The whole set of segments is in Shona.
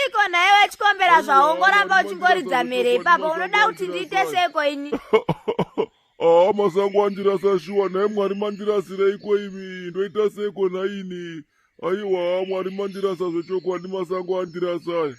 Chiiko nhaiwe Chikombera zvaongoramba uchingoridza mhere ipapo unoda kuti ndiite seiko ini? Haa masango andirasa shuwa nhai Mwari mandirasireiko imi ndoita seiko nhaini aiwa Mwari mandirasa zvechokwadi masango andirasa aya.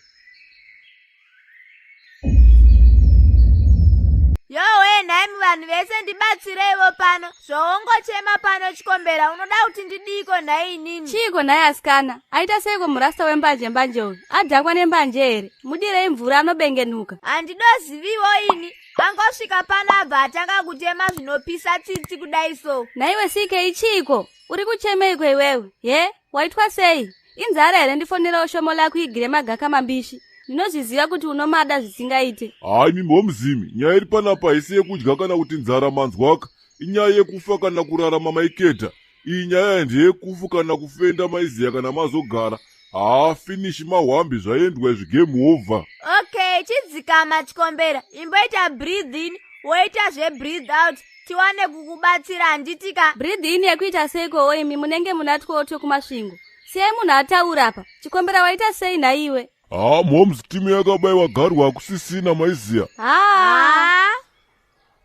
Yowe nhaimi vanhu vese ndibatsireivo pano zvawongochema pano Chikombera unoda kuti ndidiiko nhai inini? Chiiko nhai asikana aita seiko murasta wembanje mbanje uyu adhakwa nembanje here mudirei mvura anobengenuka. Handidoziviwo ini angosvika pano abva atanga kutema zvinopisa tsitsi kudai so. Nhaiwe CK chiiko uri kuchemeiko iwewe he waitwa sei inzara here ndifonerawo shomo lako igire magaka mambishi ndinozviziva kuti unomada zvisingaite. Hayi mimhomzimi nyaya iri panapa haisi yekudya kana kuti nzara manzwaka inyaya yekufa kana kurarama maiketa iyi nyaya ndeyekufu kana kufenda maiziya kana mazogara haa finish mahwambi zvaendwa izvi game over. Okay chidzikama Chikombera imboita breathe in woita zvebreathe out tiwane kukubatsira handiti ka. Breathe in yekuita seikowo imi munenge muna twotwo kuMasvingo siyai munhu ataura apa Chikombera waita sei nhaiwe. Haa mhoms timu yakabaiwa garwe hakusisina maiziya. Haa.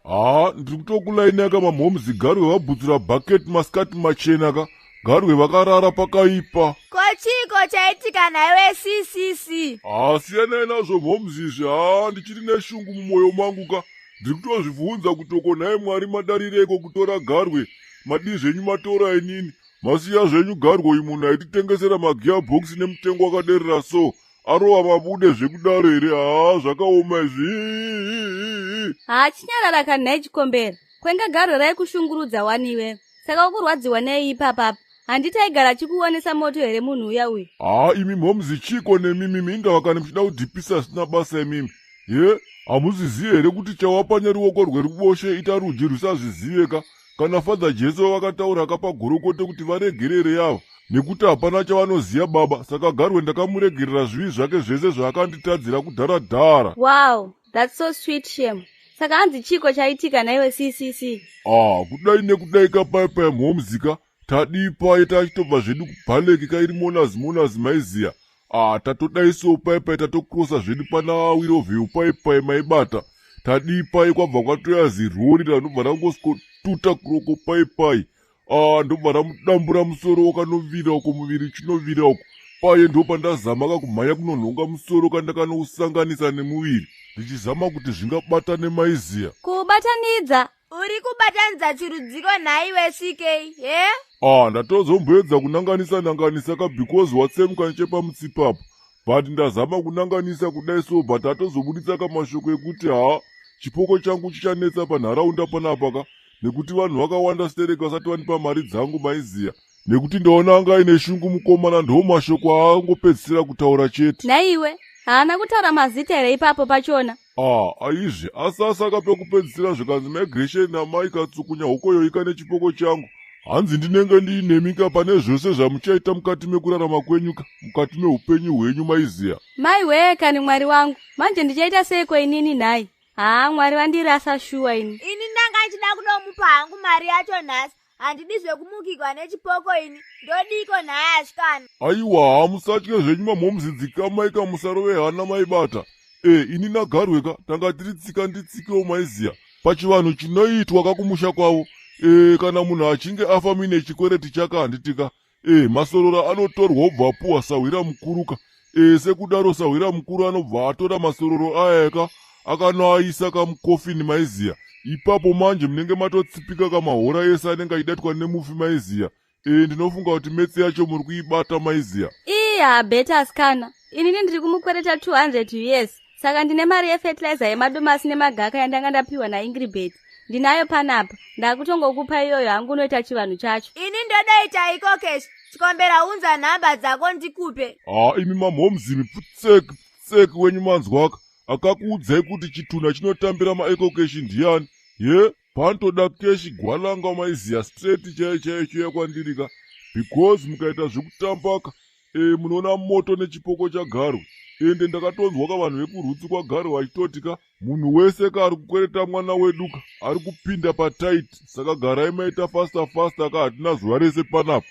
Haa ndiri kutokulainai ka mamhoms garwe vabhutsura bucket masikati machena ka garwe vakarara pakaipa. Ko chiiko chaitika nhaiwe CCC? Haa siyanai nazvo mhoms izvi haa ndichiri neshungu mumwoyo mangu ka ndiri kutozvibvunza kuti uko nhai Mwari madarireiko kutora garwe madii zvenyu matora inini masiya zvenyu garwe uyu munhu aititengesera magearbox nemutengo wakaderera so arova mabude zvekudaro here haa zvakaoma izvi. Haa chinyarara kani nhai Chikombera kwenga garwe raikushungurudza wani iwewe saka ukurwadziwa nei ipapapa handiti aigara achikuonesa moto here munhu uya uyu. Haa imi mhomzi chiiko nemimimi ingava kana muchida kudhipisa zvisina basa imimi ye hamuzvizive here kuti chawapanya ruoko rweruboshe ita rudyi rwusazvizive ka kana Father Jesu vakataura akapa gorokoto kuti varegerere ava nekuti hapana chavanoziva baba saka garwe ndakamuregerera zvivi zvake zvese zvaakanditadzira kudhara dhara. Wow that's so sweet shame saka hanzi chiiko chaitika nhaiwe CCC. Ah kudai nekudai ka paya paya mhomzi ka tadii paye tachitobva zvedu kubhaleki ka iri monazi monazi maiziya ah tatodai so paye paye tatokrosa zvedu pana wirovheu paye paye maibata tadii paye kwabva kwatoya zirori ranobva rangosikotuta kuroko paye paye ah ndobva ramudambura musoro wakanovira uko muviri uchinovira uko paye ndopandazama kakumhanya kunonhonga musoro kandakanousanganisa nemuviri ndichizama kuti zvingabatane maiziya. Kubatanidza Uri kubatanidza chirudziko nhaiwe CK he? Ah ndatozomboedza kunanganisa nanganisa ka because watsemuka nechepamutsipa apa but ndazama kunanganisa kudai so but atozobuditsa ka mashoko ekuti haa chipoko changu chichanetsa panharaunda panapa ka nekuti vanhu vakawanda stereki vasati vandipa mari dzangu maiziya nekuti ndaona anga aine shungu mukomana ndo mashoko aangopedzisira kutaura chete. Nhaiwe haana kutaura mazita here ipapo pachona? Ah, aizve asasa pekupedzisira zvikanzi migration namai katsukunya hokoyoika nechipoko changu hanzi ndinenge ndiinemika pane zvose zvamuchaita mukati mekurarama kwenyuka mukati meupenyu hwenyu maiziya. Mai wee kani Mwari wangu manje ndichaita seiko inini nhai haa Mwari vandirasa shuwa ini. Ini ndanga ndichida kudomupa hangu mari yacho nhasi handidi zvekumukirwa nechipoko ini ndodiiko nhai asikana. Aiwa haa musatye zvenyu mamhomzi dzikamai ka musarove hana maibata e ini nagarwe ka tanga tiri tsika nditsikewo maiziya pachivanhu chinoitwa ka kumusha kwavo e kana munhu achinge afa muine chikwereti chake handitika e masorora anotorwa obva apuwa sahwira mukuru ka e sekudaro sahwira mukuru anobva atora masororo aya ka akanoaisa kamukofini maiziya ipapo manje munenge matotsipika kamahora ese anenge achidatwa nemufi maiziya e ndinofunga kuti metsi yacho muri kuibata maiziya. Iya better asikana inini ndiri kumukwereta 200 years saka ndine mari yefertilizer yemadomasi nemagaka yandanga ndapiwa naingribet ndinayo panapa ndakutongokupa iyoyo hangu unoita chivanhu chacho. Ini ndodoita iko cash Chikombera unza nhamba dzako ndikupe. Haa imi mamhomzimi pfutsek pfutsek wenyu manzwaka akakuudzai kuti chitunha chinotambira maecocash ndiyani ye panotoda keshi gwalanga maiziya straight chaiyo chaiyo chiuya kwandirika because mukaita zvekutambaka e munoona moto nechipoko chagarwe Ende ndakatonzwa ka vanhu vekurutsi kwaGarwe vachitoti ka munhu wese ka ari kukwereta mwana wedu ka ari kupinda patight, saka garai maita faster faster ka, hatina zuva rese panapa.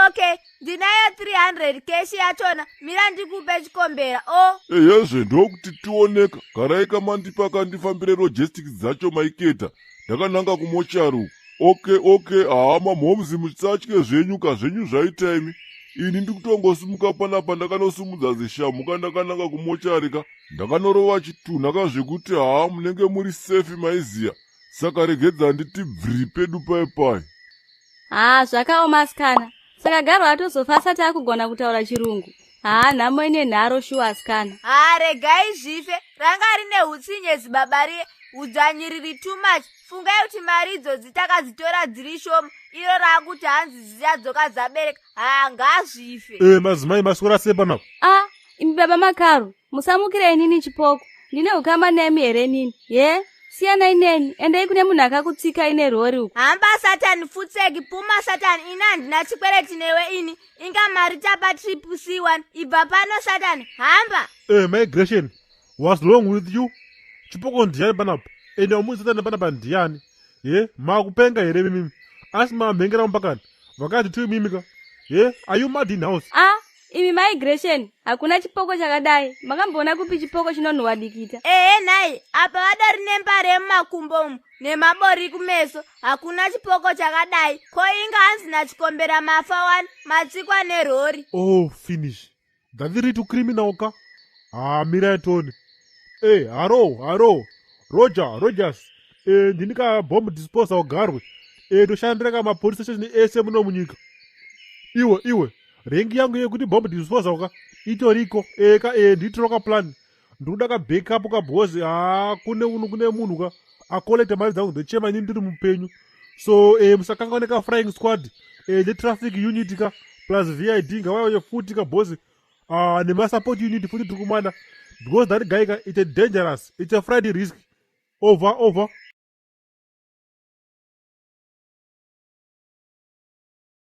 Okay, ndinayo 300 cash yachona. Mira ndikupe, Chikombera o. Eyezve, ndokuti tioneka. Garai kamandipa kandifambire logistics dzacho maiketa, ndakananga kumochari uku. Okay, haa, mamhomzi, musatye zvenyu ka, zvenyu zvaita imi. Ini ndikutongosimuka panapa, ndakanosimudza zishamhu ndakananga kumochari ka, ndakanorova chitunha ka, zvekuti haa, munenge muri safe maiziya. Saka regedza nditi bviri pedu pai pai. Haa, zvakaoma asikana. Saka Garwa atozofa asati akugona kutaura Chirungu. Haa, nhamo ine nharo shuwa asikana. Haa, regai zvife. Ranga rine utsinye zibaba riye, udzvanyiriri too much. Fungai kuti mari idzodzi takadzitora dziri shoma, iro raakuti hanzi dzichadzoka dzabereka. Haa, ngazvife. E, madzimai, maswera sei panapa? A, imi baba Makaro, musamukira inini chipoko. Ndine ukama nemi here nini? Ye, siyanai neni, endai kune munhu akakutsikai nerori uku. Hamba satani, futseki, puma satani. Ini handina chikwereti newe ini. Inga mari tapa trip c1. Ibva pano satani, hamba. E, migration, what's wrong with you? Chipoko ndiani panapa? Ende wamuti satani panapa ndiani? Ye, makupenga here mimimi? Asi mamhengera mupakani vakati tu imimi ka? Ye, are you mad in house? A, imi migration, hakuna chipoko chakadai. Makamboona kupi chipoko chinonhuhwa dikita? Ehe nhai, apa vadori nembare yemumakumbo umu nemabori kumeso. Hakuna chipoko chakadai. Ko inga hanzi naChikombera mafa 1 matsikwa nerori. Oh, finish that to criminal ka. Ha, mirai toni. E, haro haro, Roger Rogers. E, ndini ka bomb disposal Garwe. E, toshandira ka mapolice station ese muno munyika. Iwe iwe, rank yangu yekuti bomb disposal ka itoriko. E ka, e, nditiro plan. Ndikuda ka backup ka boss. Ha, kune uno kune munhu ka akolekta mari dzangu dzochema ini ndiri mupenyu. So e, musakangane ka flying squad, e, netraffic unit ka, plus VID ngavauye futi ka boss, nemasupport unit futi tiri kumana, because that guy ka, it's a dangerous, it's a flight risk. Over, over.